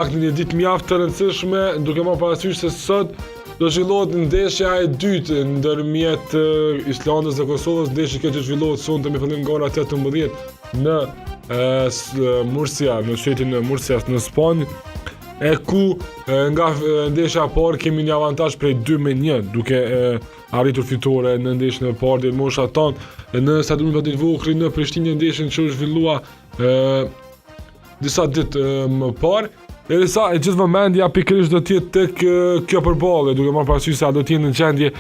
Në një ditë mjaft të rëndësishme, duke marrë parasysh se sot do zhvillohet ndeshja e dytë ndërmjet Islandës dhe Kosovës, ndeshje kjo që zhvillohet sonte me fillim nga ora 18 në Murcia, në qytetin e Murcias në Spanjë, e ku nga ndeshja e parë kemi një avantazh prej 2 me 1, duke arritur fitore në ndeshjen e parë djelmoshat tanë në stadiumin Fadil Vokrri në Prishtinë ndeshjen që u zhvillua disa ditë më parë, derisa e gjithë vëmendja pikërisht do të jetë tek kjo përballje, duke marrë parasysh se a do të jenë në gjendje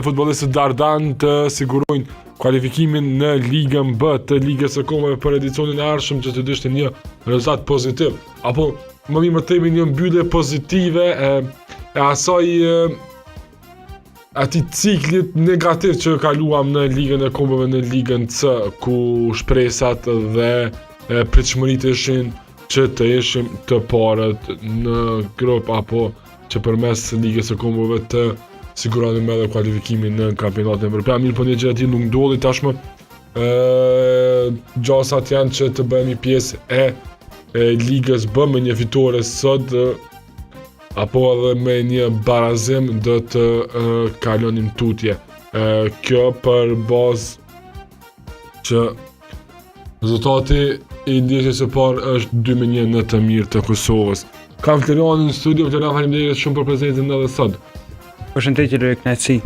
futbollistët Dardan të sigurojnë kualifikimin në Ligën B të Ligës së Kombeve për edicionin e ardhshëm që të ishte një rezultat pozitiv apo më mirë të themi një mbyllje pozitive e, e asaj e, atij ciklit negativ që kaluam në Ligën e Kombeve në Ligën C, ku shpresat dhe pritshmëritë ishin që të ishim të parët në grup apo që përmes Ligës së Kombeve të siguronim edhe kualifikimin në kampionatin evropian. Mirëpo një gjë e tillë nuk ndodhi tashmë. Ë gjasat janë që të bëhemi pjesë e, e Ligës B me një fitore sot apo edhe me një barazim do të uh, kalonim tutje. Uh, kjo për bazë që rezultati i ndeshjes së parë është 2 me 1 në të mirë të Kosovës. Kam Florianin në studio, Florian faleminderit shumë për prezencën edhe sot. Përshëndetje Lori, kënaqësi.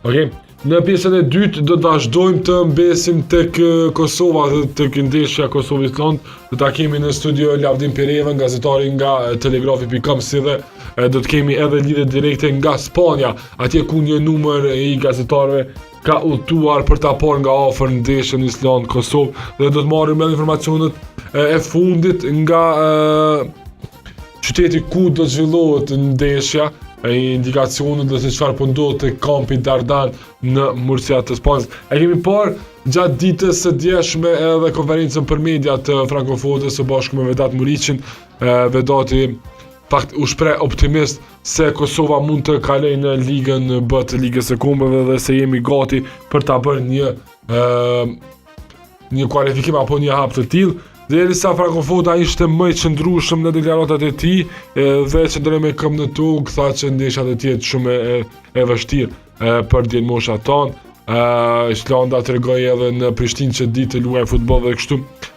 Okej. Okay. Në pjesën e dytë do të vazhdojmë të mbesim tek Kosova dhe tek ndeshja Kosovë-Islandë. Do ta kemi në studio Lavdim Perevën, gazetarin nga Telegrafi.com si dhe do të kemi edhe lidhje direkte nga Spanja, atje ku një numër i gazetarëve ka udhëtuar për ta parë nga afër ndeshjen Islandë-Kosovë dhe do të marrim edhe informacionet e fundit nga qyteti ku do të zhvillohet ndeshja, e indikacionet dhe se çfarë po ndodh te kampi Dardan në Murcia të Spanjës. E kemi parë gjatë ditës së djeshme edhe konferencën për media të Franco Fodës së bashku me Vedat Muriqin, Vedati fakt u shpreh optimist se Kosova mund të kalojë në Ligën B të Ligës së Kombeve dhe se jemi gati për ta bërë një ë një kualifikim apo një hap të tillë, derisa Franco Foda ishte më i qëndrueshëm në deklaratat e tij dhe qëndroi me këmbë në tokë, tha që ndeshja do të jetë shumë e, e vështirë për djelmoshat tanë. Uh, Islanda tregoi edhe në Prishtinë që di të luajë futboll dhe kështu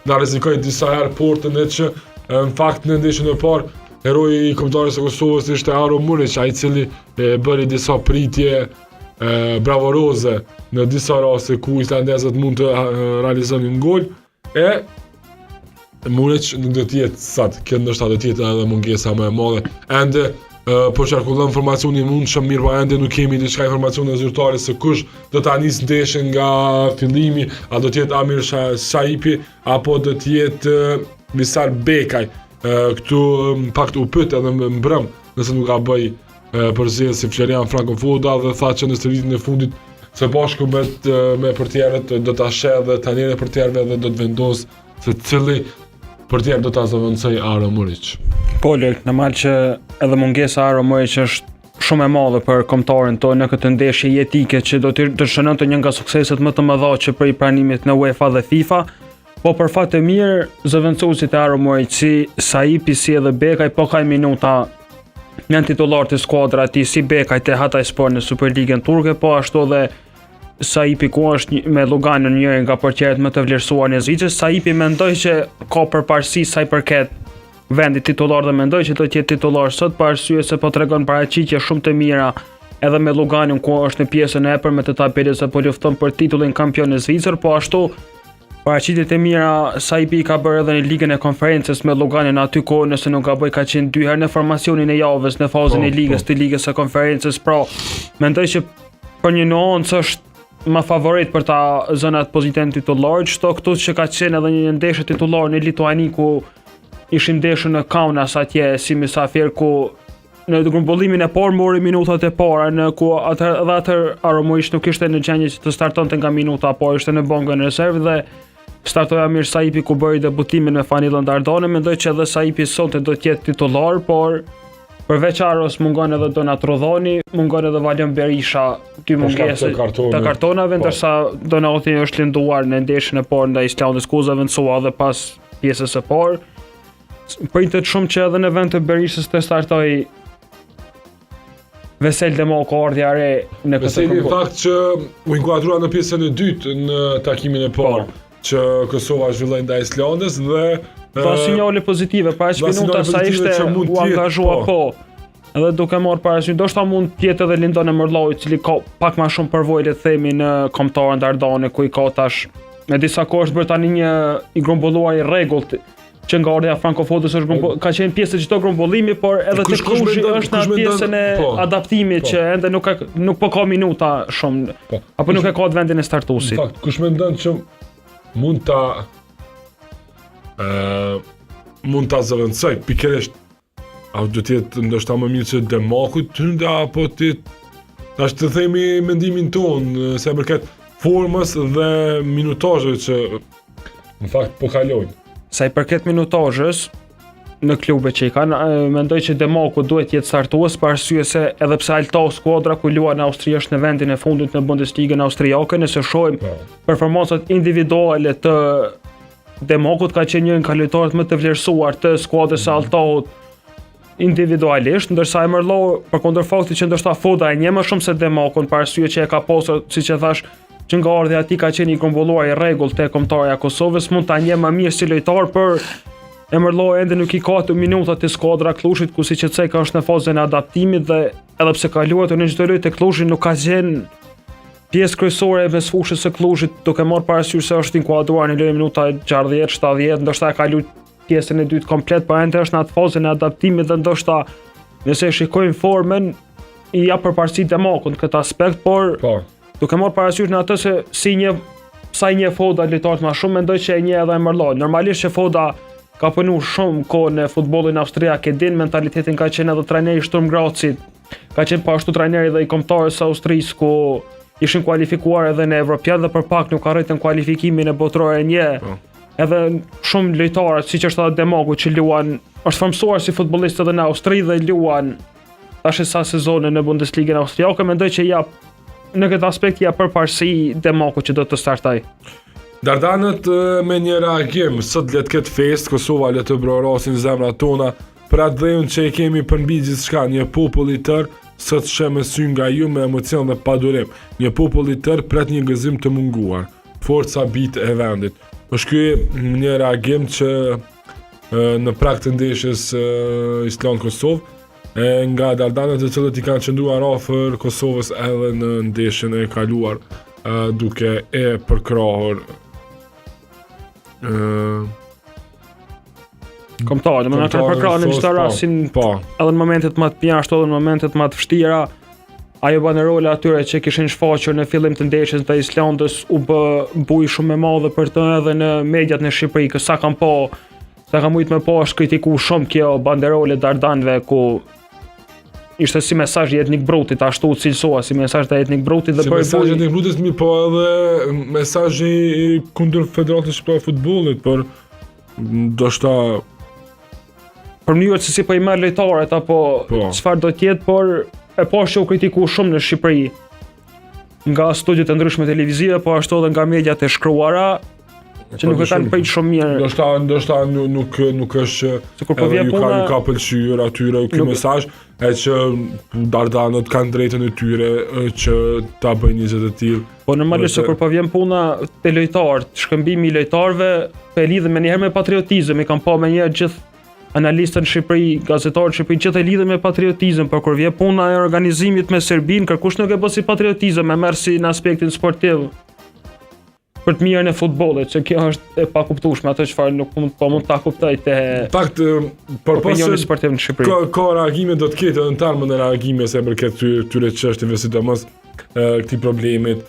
na rrezikoi disa herë portën e që në fakt në ndeshjen e parë heroi i kombëtares së Kosovës ishte Aro Muriq, ai i cili e bëri disa pritje bravoroze në disa raste ku islandezët mund të realizonin gol e Muriq nuk do të jetë sot, kjo ndoshta do të jetë edhe mungesa më e madhe. Ende po qarkullon formacioni i mundshëm, mirëpo ende nuk kemi diçka informacione zyrtare se kush do ta nisë ndeshjen nga fillimi, a do të jetë Amir Saipi apo do të jetë Visar Bekaj. Këtu në fakt u pyet edhe mbrëm, nëse nuk gaboj përzgjedhësi Florian Franco Foda dhe tha që në stërvitjen e fundit së bashku me me portierët do ta sheh dhe trajnerin e portierëve dhe do të vendosë se cili portier do ta zëvendësojë Aro Muriq. Po, Lek, normal që edhe mungesa e Aro Muriq është shumë e madhe për kombëtaren tonë në këtë ndeshje jetike që do të të shënonte një nga sukseset më të mëdha që prej pranimit në UEFA dhe FIFA. Po për fat të mirë, zëvendësuesit e Aro Muriq si Saipi si edhe Bekaj po kanë minuta janë titullar te skuadra e tij si Bekaj te Hatayspor në Superligën turke, po ashtu edhe Saipi ku është një, me Luganon njëri nga portierët më të vlerësuar në Zvicër. Saipi mendoj që ka përparësi sa i përket vendit titullar dhe mendoj që do të jetë titullar sot për arsye se po tregon paraqitje shumë të mira edhe me Luganon ku është në pjesën e epërme të tabelës dhe po lufton për titullin kampion në Zvicër, po ashtu Paraqitjet e mira Saipi ka bërë edhe në Ligën e Konferencës me Luganon aty ku nëse nuk gaboj ka qenë dy herë në formacionin e javës në fazën po, e ligës po. të Ligës së Konferencës. Pra, mendoj që për një nuancë është më favorit për ta zënë atë pozitën titullar, çto këtu që ka qenë edhe një ndeshje titullar në Lituani ku ishin ndeshur në Kaunas atje si mysafir ku në grumbullimin e parë mori minutat e para në ku atë edhe atë Aro Muriq nuk ishte në gjendje që të startonte nga minuta po ishte në bankën rezervë dhe startoi Amir Saipi ku bëri debutimin me fanellën Dardane mendoj që edhe Saipi sonte do të jetë titullar por përveç Aros mungon edhe Donat Rrudhani mungon edhe Valon Berisha dy mungesa të, të kartonave po. ndërsa Donati është lënduar në ndeshjen e parë ndaj Islandës ku u zëvendësua edhe pas pjesës së parë. Pritet shumë që edhe në vend të Berishës të startoj Vesel Demaku ardhja e re në këtë Veseli në fakt që u inkuadrua në pjesën e dytë në takimin e parë po. që Kosova zhvilloi ndaj Islandës dhe Dha sinjale pozitive, pa aq minuta sa ishte u angazhua po. po. Edhe duke marrë parasysh, ndoshta mund të jetë edhe Lindon Emërllahu, i cili ka pak më shumë përvojë le të themi në kombëtaren Dardane, ku i ka tash me disa kohë është bërë tani një i grumbulluar i rregullt që nga ardhja e Franco Fodës është grumbull, ka qenë pjesë e çdo grumbullimi, por edhe te Kluzhi është në pjesën e po, adaptimit po. që ende nuk ka nuk po ka minuta shumë. Po. Apo nuk e ka atë vendin e startuesit. Në fakt, kush mendon që mund ta ë mund ta zëvendësoj pikërisht A do të jetë ndoshta më mirë që Demaku të hynte apo të tash të themi mendimin tonë sa i përket formës dhe minutazheve që në fakt po kalojnë. Sa i përket minutazhës në klube që i kanë, mendoj që Demaku duhet të jetë startues për arsye se edhe pse Altach skuadra ku luan në Austri është në vendin e fundit në Bundesligën austriake, nëse shohim po. performancat individuale të Demakut ka qenë një nga lojtarët më të vlerësuar të skuadrës së Altachut individualisht, ndërsa Emërllahu përkundër faktit që ndoshta Foda e njeh më shumë se Demakun për arsye që e ka pasur, siç e thash, që nga ardhja e tij ka qenë i grumbulluar i rregullt te kombëtarja e Kosovës, mund ta njeh më mirë si lojtar, por Emërllahu ende nuk i ka ato minuta te skuadra e Kluzhit, ku siç e ceka është në fazën e adaptimit dhe edhe pse ka luajtur në çdo lojë te Kluzhi nuk ka qenë Pjesë kryesore e mesfushës së Kluzhit, duke marrë parasysh se është inkuadruar në lojë minuta 60, 70, ndoshta e ka luajtur pjesën e dytë komplet, por ende është në atë fazën e adaptimit dhe ndoshta nëse e shikojmë formën i jap përparësi Demakut në këtë aspekt, por po. duke marrë parasysh në atë se si një sa i njeh Foda lojtarët më shumë, mendoj që e njeh edhe Emërllahu. Normalisht që Foda ka punu shumë kohë në futbollin austriak, e din mentalitetin ka qenë edhe trajneri i Sturm Grazit, Ka qenë po ashtu trajneri dhe i kombëtares së Austrisë ku ishin kualifikuar edhe në Evropian dhe për pak nuk arritën kualifikimin e botërore një. Po. Edhe shumë lojtarë, siç është edhe Demaku që luan, është formësuar si futbollist edhe në Austri dhe luan tash e sa sezone në Bundesligën austriake, mendoj që ja në këtë aspekt ja përparësi Demaku që do të startojë. Dardanët me një reagim, sot le të ketë festë, Kosova le të brohorasin zemrat tona, Për atdheun që e kemi përmbi gjithçka, një popull i tërë sot sheh me sy nga ju me emocion dhe padurim. Një popull i tërë pret një gëzim të munguar. Forca bijtë e vendit. Është ky një reagim që në prag të ndeshjes Islandë Kosovë e nga Dardanët të cilët i kanë qëndruar afër Kosovës edhe në ndeshjen e kaluar duke e përkrahur Kombëtaren, do të thonë përkrahën në çdo rast, po. Edhe në momentet më të mira, ashtu edhe në momentet më të vështira. Ajo banderola atyre që kishin shfaqur në fillim të ndeshjes ndaj Islandës u bë bujë shumë e madhe për të edhe në mediat në Shqipëri, që sa kam pa, sa kam mujt me pa është kritiku shumë kjo banderolë e Dardanëve ku ishte si mesazh i Etnik Brutit, ashtu u cilësua si mesazh i Etnik Brutit dhe si për mesazh i Etnik Brutit, mi po edhe mesazhi kundër Federatës Shqiptare të Futbollit, por ndoshta për mënyrën se si po i merr lojtarët apo po. çfarë do të jetë, por e pashë që u kritiku shumë në Shqipëri nga studiot e ndryshme televizive, po ashtu edhe nga mediat e shkruara, që po, nuk e kanë prit shumë mirë. Ndoshta ndoshta nuk nuk nuk është që kur po vjen puna ju ka pëlqyer atyre ky mesazh e që Dardanët kanë drejtën e tyre që ta bëjnë një gjë të tillë. Po normalisht se kur po vjen puna te lojtarët, shkëmbimi i lojtarëve, po e lidhim menjëherë me patriotizëm, i kam pa menjëherë gjithë analistët në Shqipëri, gazetarët në Shqipëri gjithë e lidhin me patriotizëm, por kur vjen puna e organizimit me Serbinë, kërkush nuk e bën si patriotizëm, e merr si në aspektin sportiv për të mirën e futbollit, që kjo është e pakuptueshme, atë çfarë nuk mund po mund ta kuptoj te fakt për opinionin sportiv në Shqipëri. Ka, ka reagime do të ketë edhe në të ardhmen reagime sa i përket këtyre çështjeve sidomos këtij problemit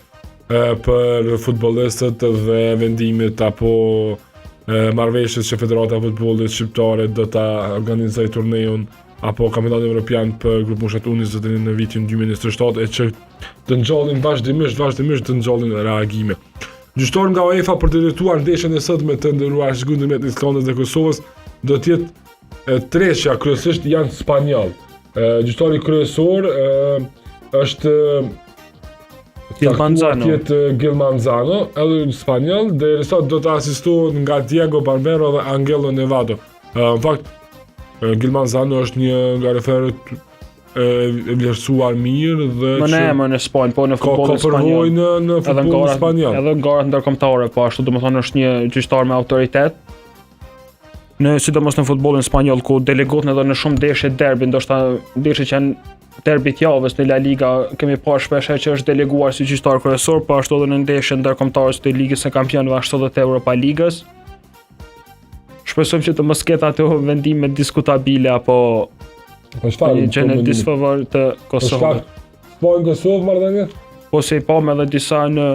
për futbollistët dhe vendimit apo marrëveshjes që Federata e Futbollit Shqiptare do ta organizojë turneun apo kampionatin evropian për grupmoshat U21 në vitin 2027 e që të ngjallin vazhdimisht, vazhdimisht të ngjallin reagime. Gjyqtar nga UEFA për të drejtuar ndeshjen e sotme të nderuar shikues ndërmjet Islandës dhe Kosovës do të jetë treshja kryesisht janë spanjoll. Gjyqtari kryesor e, është Gil Manzano. Jetë Gil Manzano, edhe një spanjoll, derisa do të asistohet nga Diego Barbero dhe Angelo Nevado. Në fakt, Gil Manzano është një nga referët e vlerësuar mirë dhe Më në emër në Spanjë, po në futbollin spanjoll. Ka përvojë në në futbollin spanjoll. Edhe në garat ndërkombëtare, po ashtu domethënë është një gjyqtar me autoritet. Në sidomos në futbollin spanjoll ku delegohet edhe në shumë ndeshje derbi, ndoshta ndeshje që janë derbi të javës në La Liga, kemi parë shpesh herë që është deleguar si gjyqtar kryesor, po ashtu edhe në ndeshje ndërkombëtare të Ligës së Kampionëve ashtu edhe të Europa Ligës. Shpresojmë që të mos ketë ato vendime diskutabile apo Po çfarë? Një gjë në disfavor të po Kosovës. Po në Kosovë marrëdhënie? Po se i pamë edhe disa në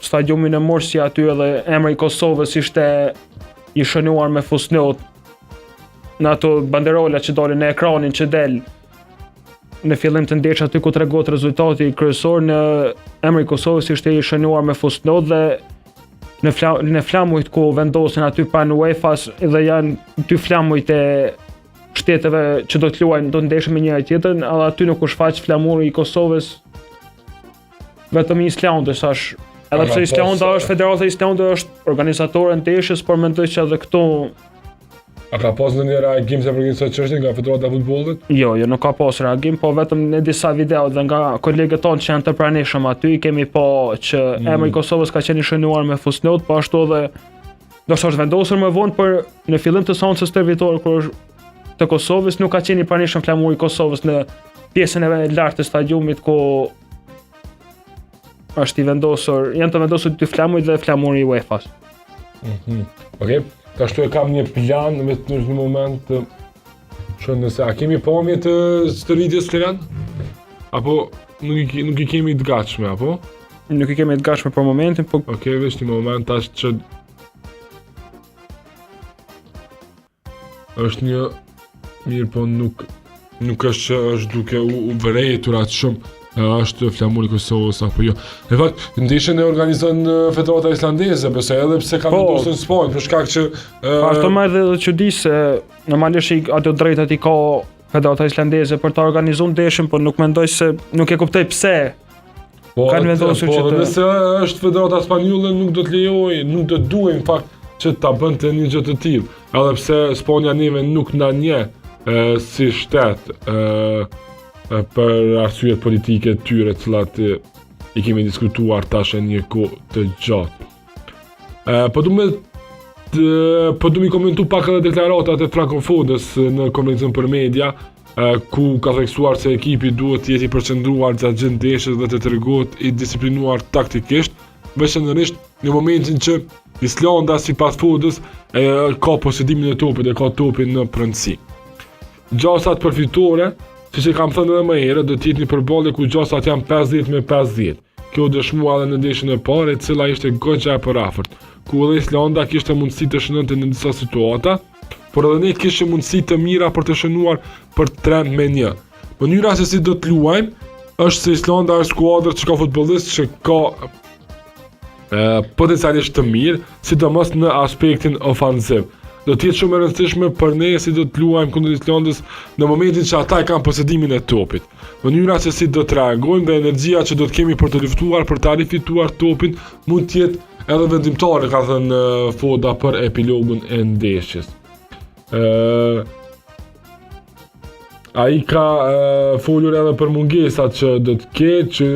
stadiumin e Mursi aty edhe emri i Kosovës ishte i shënuar me fusnot në ato banderola që dalin në ekranin që del në fillim të ndeshjes aty ku tregohet rezultati kryesor në emri i Kosovës ishte i shënuar me fusnot dhe në fla, në flamujt ku vendosen aty pranë UEFA-s dhe janë dy flamujt e shteteve që do të luajnë, do të ndeshen me njëra tjetrën, edhe aty nuk u shfaq flamuri i Kosovës vetëm i Islandës, tash edhe pse Islanda është Federata e Islandës është organizatore e ndeshjes, por mendoj që edhe këtu A ka pas ndonjë reagim sa për këtë çështje nga Federata e Futbollit? Jo, jo, nuk ka pas reagim, po vetëm në disa video dhe nga kolegët tonë që janë të pranishëm aty, kemi pa që mm. emri i Kosovës ka qenë i shënuar me fusnot, po ashtu edhe ndoshta është vendosur më vonë, por në fillim të seancës stërvitore kur është të Kosovës nuk ka qenë i pranishëm flamuri i Kosovës në pjesën e lartë të stadiumit ku është i vendosur, janë të vendosur dy flamujt dhe flamuri i UEFA-s. Mm -hmm. Okej, okay. Tashtu e kam një plan vetëm në një moment të që nëse a kemi pamje të stërvitjes Klerian? Apo nuk i, nuk i kemi të gatshme, apo? Nuk i kemi të gatshme për momentin, po... Okej, okay, veç një moment tash që është një mirë po nuk nuk është që është duke u, u vërejtur atë shumë është flamuri i Kosovës apo jo. Në fakt, ndeshjen e organizon Federata Islandeze, besoj edhe pse ka po, vendosur në Spanjë, për shkak që po ashtu më edhe edhe çudi se normalisht i ato drejtat i ka Federata Islandeze për ta organizuar ndeshjen, por nuk mendoj se nuk e kuptoj pse Po, kanë vendosur po, që të nëse është Federata Spanjolle nuk do të lejojë, nuk do të duhej në fakt që ta bënte një gjë të tillë. Edhe pse Spanja neve nuk na njeh si shtet e, e, për arsyet politike të tyre, të cilat i kemi diskutuar tash e një kohë të gjatë. E, po du me të, po du me komentu pak edhe deklaratat e Franco Fodës në konferencën për media, ku ka theksuar se ekipi duhet të jetë i përqendruar gjatë gjithë ndeshjes dhe të tregohet i disiplinuar taktikisht, veçanërisht në momentin që Islanda sipas Fodës e ka posedimin e topit e ka topin në pronësi. Gjasat për fitore, siç e kam thënë edhe më herët, do të jetë një përballje ku gjasat janë 50 me 50. Kjo u dëshmua edhe në ndeshjen e parë, e cila ishte goxha e përafërt, ku edhe Islanda kishte mundësi të shënonte në disa situata, por edhe ne kishim mundësi të mira për të shënuar për 3 me 1. Mënyra se si do të luajmë është se Islanda është skuadër që ka futbollistë që ka e, potencialisht të mirë, sidomos në aspektin ofanziv. Do të jetë shumë e rëndësishme për ne si do të luajmë kundër Islandës në momentin që ata e kanë posedimin e topit. Mënyra se si do të reagojmë dhe energjia që do të kemi për të luftuar për ta rifituar topin mund të jetë edhe vendimtare, ka thënë Foda për epilogun e ndeshjes. Ë Ai ka e, folur edhe për mungesat që do të ketë, që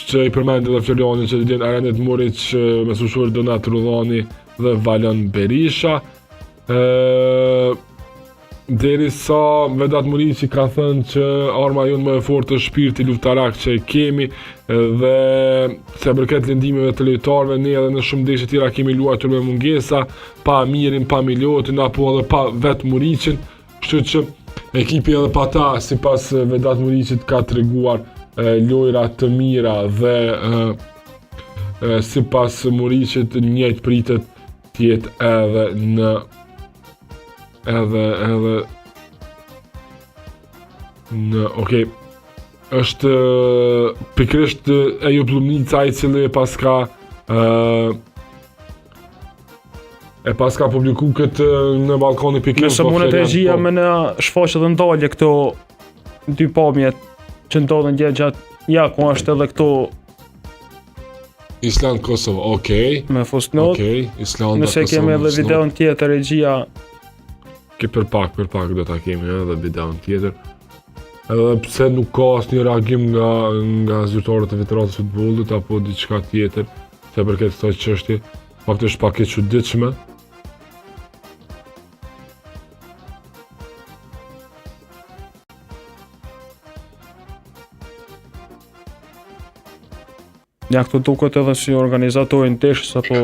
që i përmendi edhe Floriani që do të jenë Arijanet Muric, mesfushori Donat Rrudhani dhe Valon Berisha. Ë Derisa Vedat Muriqi ka thënë që arma jonë më e fortë është shpirti luftarak që e kemi dhe sa i përket lëndimeve të lojtarëve ne edhe në shumë ndeshje tjera kemi luajtur me mungesa, pa Amirin, pa Milotin apo edhe pa vetë Muriqin, kështu që ekipi edhe pa ta sipas Vedat Muriqit ka treguar lojra të mira dhe e, e, sipas Muriqit njëjtë pritet të jetë edhe në edhe edhe në okej është pikërisht Ejup Llumnica i cili e paska ë e paska publiku këtë në Ballkani pikë Nëse po, mundet regjia po. me na shfaq edhe ndalje këto dy pamjet që ndodhen dje gjatë ja ku është edhe këto Island Kosovo, okej. Me fusnot. Okej, Islanda Nëse kemi edhe videon tjetër regjia. Ke për pak, për pak do ta kemi edhe videon tjetër. Edhe pse nuk ka asnjë reagim nga nga zyrtarët e Federatës së Futbollit apo diçka tjetër sa i përket kësaj çështje, fakt është pak e çuditshme. Ja këtu duket edhe si organizatori i ndeshjes apo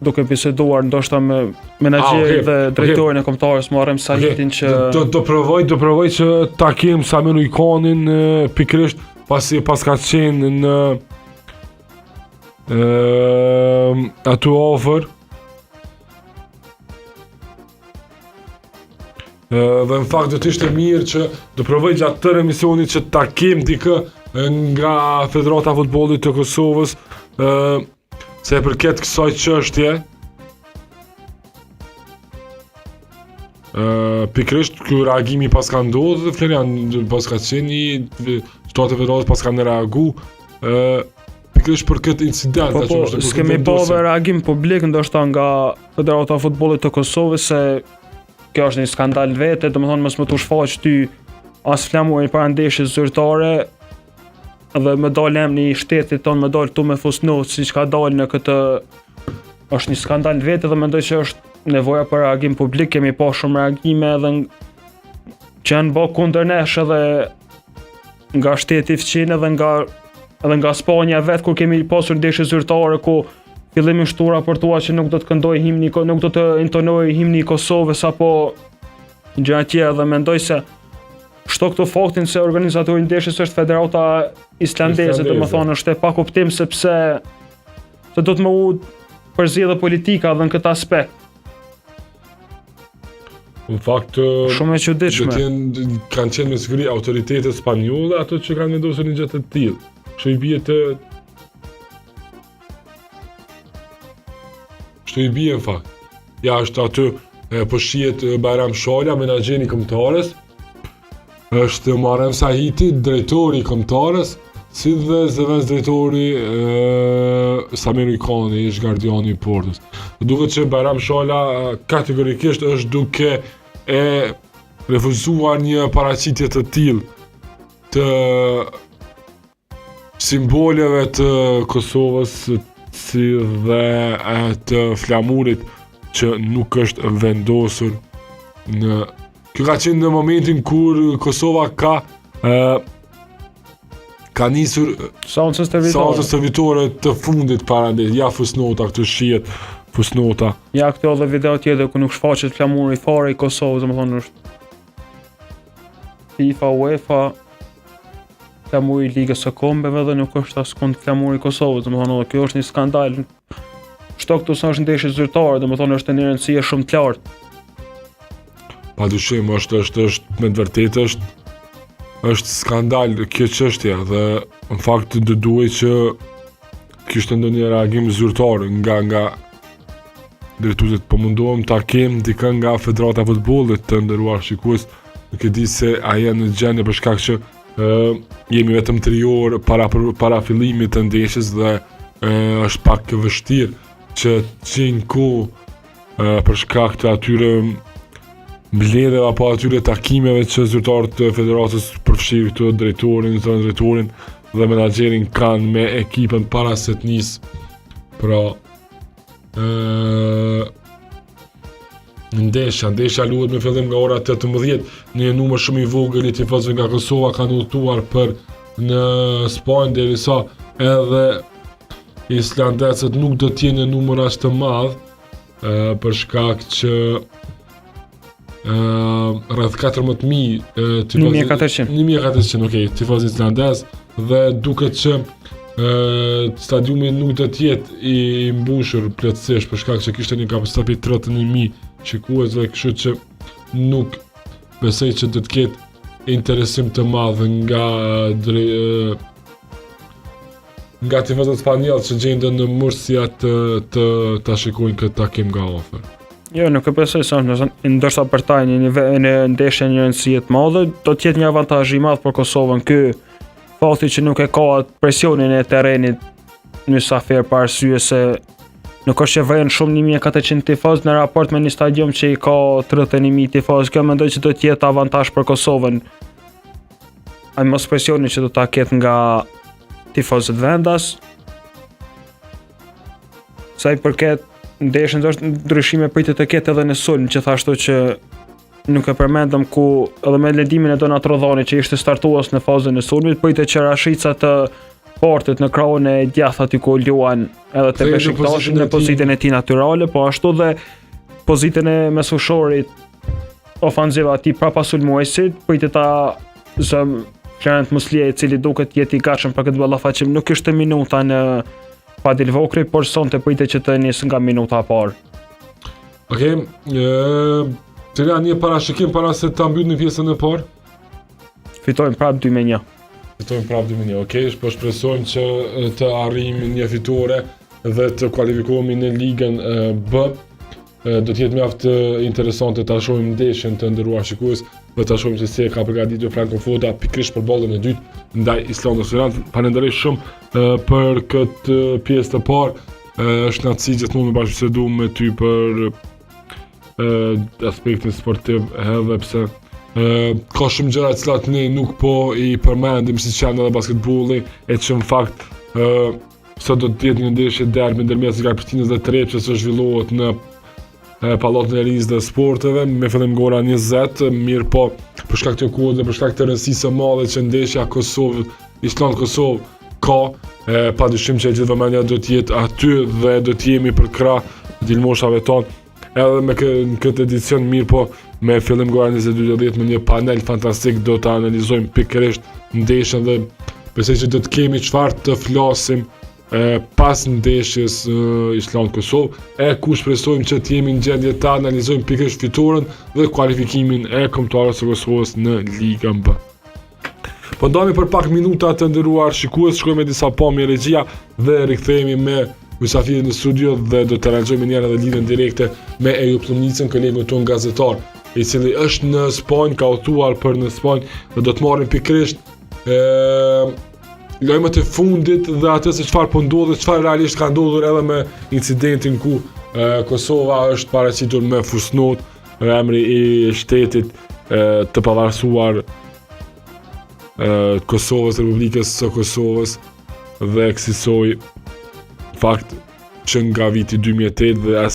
duke biseduar ndoshta me menaxherin ah, okay. dhe drejtorin okay. e kombëtares Muharrem Sahitin okay. që do do provoj do provoj që ta kem Samir Ujkanin pikërisht pasi paska qenë në ë aty afër Dhe në fakt do të ishte mirë që do provoj gjatë tërë emisionit që ta kem dikë nga Federata e Futbollit të Kosovës ë sa i përket kësaj çështje. Ë pikërisht ky reagimi paska ndodhur dhe Florian paska qenë i zyrtarët e Federatës paskan reagu ë pikërisht për këtë incident po, po, s'kemi pa dhe reagim publik ndoshta nga Federata e Futbollit të Kosovës se kjo është një skandal vete, domethënë mos me t'u shfaq ty as flamuri para ndeshjes zyrtare dhe me dalë emni i shtetit tonë me dalë tu me fusnotë siç ka dalë në këtë është një skandal vete dhe mendoj që është nevoja për reagim publik, kemi pa shumë reagime edhe që janë bë kundër nesh edhe nga shteti fqinj edhe nga edhe nga Spanja vet kur kemi pasur ndeshje zyrtare ku fillimisht u raportua që nuk do të këndojë himni, nuk do të intonojë himni i Kosovës apo gjëra tjera dhe mendoj se shto këtu faktin se organizatori i ndeshjes është Federata Islandeze, domethënë është e pakuptim sepse se do të me u përzi edhe politika dhe në këtë aspekt. Në fakt, shumë e çuditshme. Do të jenë kanë qenë me siguri autoritetet spanjolle ato që kanë vendosur një gjë të tillë. Kështu i bie të Kështu i bie në fakt. Ja është aty e, po shihet Bajram Shala, menaxheri i kombëtares. Është Muharrem Sahiti, drejtori i kombëtares, si dhe zëvendës drejtori Samir Ujkani, ish gardiani i portës. Duket që Bajram Shala kategorikisht është duke e refuzuar një paraqitje të tillë të simboleve të Kosovës si dhe të flamurit që nuk është vendosur në Kjo ka qenë në momentin kur Kosova ka e, ka nisur seancën stërvitore. Seancën stërvitore të fundit para ndeshjes. Ja fusnota këtu shihet fusnota. Ja këtu edhe video tjetër ku nuk shfaqet flamuri fare i Kosovës, domethënë është FIFA, UEFA, flamuri i Ligës së Kombeve dhe nuk është askund flamuri i Kosovës, domethënë edhe kjo është një skandal. Shto këtu se është ndeshje zyrtare, domethënë është një rëndësi shumë të lartë. Pa dyshim, është, është, është, me të vërtetë është, është skandal kjo çështje dhe në fakt do duhej që kishte ndonjë reagim zyrtar nga nga drejtuesit po mundohem ta kem dikë nga Federata e Futbollit të nderuar shikues, nuk e di se a janë në gjendje për shkak që ë jemi vetëm 3 orë para para fillimit të ndeshjes dhe ë është pak e vështirë që të gjejnë kohë për shkak të atyre mbledhjeve apo atyre takimeve që zyrtarët e federatës përfshirë këtu drejtorin, zëvendësdrejtorin dhe menaxherin kanë me ekipën para se të nisë. Pra, ë ndeshja, ndeshja luhet me fillim nga ora 18, një numër shumë i vogël i tifozëve nga Kosova kanë udhëtuar për në Spanjë derisa edhe islandezët nuk do të jenë në numër aq të madh për shkak që rreth 14000 tifozë 1400 1400, okay, tifozë islandez dhe duket që stadiumi nuk do të jetë i mbushur plotësisht për shkak që kishte një kapacitet prej 31000 shikuesve, kështu që nuk besoj që do të ketë interesim të madh nga dre, Nga tifozët spanjollë që gjenden në Murcia të të ta shikojnë këtë takim nga afër. Jo, nuk e besoj se është, ndoshta për ta një një, një ndeshje një rëndësie të madhe, do të jetë një avantazh i madh për Kosovën ky fakti që nuk e ka atë presionin e terrenit mysafir për arsye se Nuk është që vjen shumë 1400 tifoz në raport me një stadium që i ka 31000 tifoz. Kjo mendoj që do të jetë avantazh për Kosovën. Ai mos presioni që do ta ketë nga tifozët vendas. Sa i përket ndeshjen, është ndryshime pritet të ketë edhe në sulm, gjithashtu që nuk e përmendëm ku edhe me lëndimin e Donat Rodhanit që ishte startues në fazën e sulmit, pritet që Rashica të portet në krahun e djathtë aty ku luan edhe te Beshiktashi në pozitën e tij natyrale, po ashtu dhe pozitën e mesfushorit ofanziv aty prapa sulmuesit, pritet ta zë Florent Muslija i cili duket të jetë i gatshëm për këtë ballafaqim. Nuk ishte minuta në Fadil Vokrri, por sonte pritet që të nisë nga minuta e parë. Okej, okay, cila një parashikim para se ta mbyllim pjesën e parë? Fitojmë prapë 2 me 1. Fitojmë prapë 2 me 1. Okej, okay, po shpresojmë që të arrijmë një fitore dhe të kualifikohemi në Ligën B. Do të jetë mjaft interesante ta shohim ndeshjen të nderuar shikues dhe ta shohim se si e ka përgatitur Franco Foda pikërisht përballjen e dytë ndaj Islandës. Falenderoj shumë për këtë pjesë të parë. Është kënaqësi gjithmonë me bashkëbisedu me ty për aspektin sportiv edhe pse ka shumë gjëra të cilat ne nuk po i përmendim siç janë edhe basketbolli e që në fakt sot do të jetë një ndeshje derbi ndërmjet Sigal Prishtinës dhe Trepçës që zhvillohet në Pallatin e Rinisë dhe Sporteve me fillim nga ora 20, mirëpo për shkak të kohës dhe për shkak të rëndësisë së madhe që ndeshja Kosovë, Island Kosovë ka, e, pa dyshim që e gjithë vëmendja do të jetë aty dhe do të jemi përkrah djelmoshave tonë edhe me kë, në këtë edicion mirëpo me fillim nga ora 22.10 me një panel fantastik do të analizojmë pikërisht ndeshjen dhe besoj që do të kemi çfarë të flasim e, pas ndeshjes Island Kosovë e ku shpresojmë që të jemi në gjendje të analizojmë pikërisht fitoren dhe kualifikimin e kombëtares së Kosovës në Ligën B. Po ndahemi për pak minuta të nderuar shikues, shkojmë me disa pamje regjia dhe rikthehemi me mysafirin në studio dhe do të realizojmë njëherë edhe lidhjen direkte me Ejup Llumnicën, kolegun tonë gazetar, i cili është në Spanjë, ka udhëtuar për në Spanjë dhe do të marrim pikërisht ë lajmet e fundit dhe atë se çfarë po ndodh, çfarë realisht ka ndodhur edhe me incidentin ku e, Kosova është paraqitur me fusnotë emri i shtetit e, të pavarësuar e, Kosovës, Republikës së Kosovës dhe kësisoj fakt që nga viti 2008 dhe as.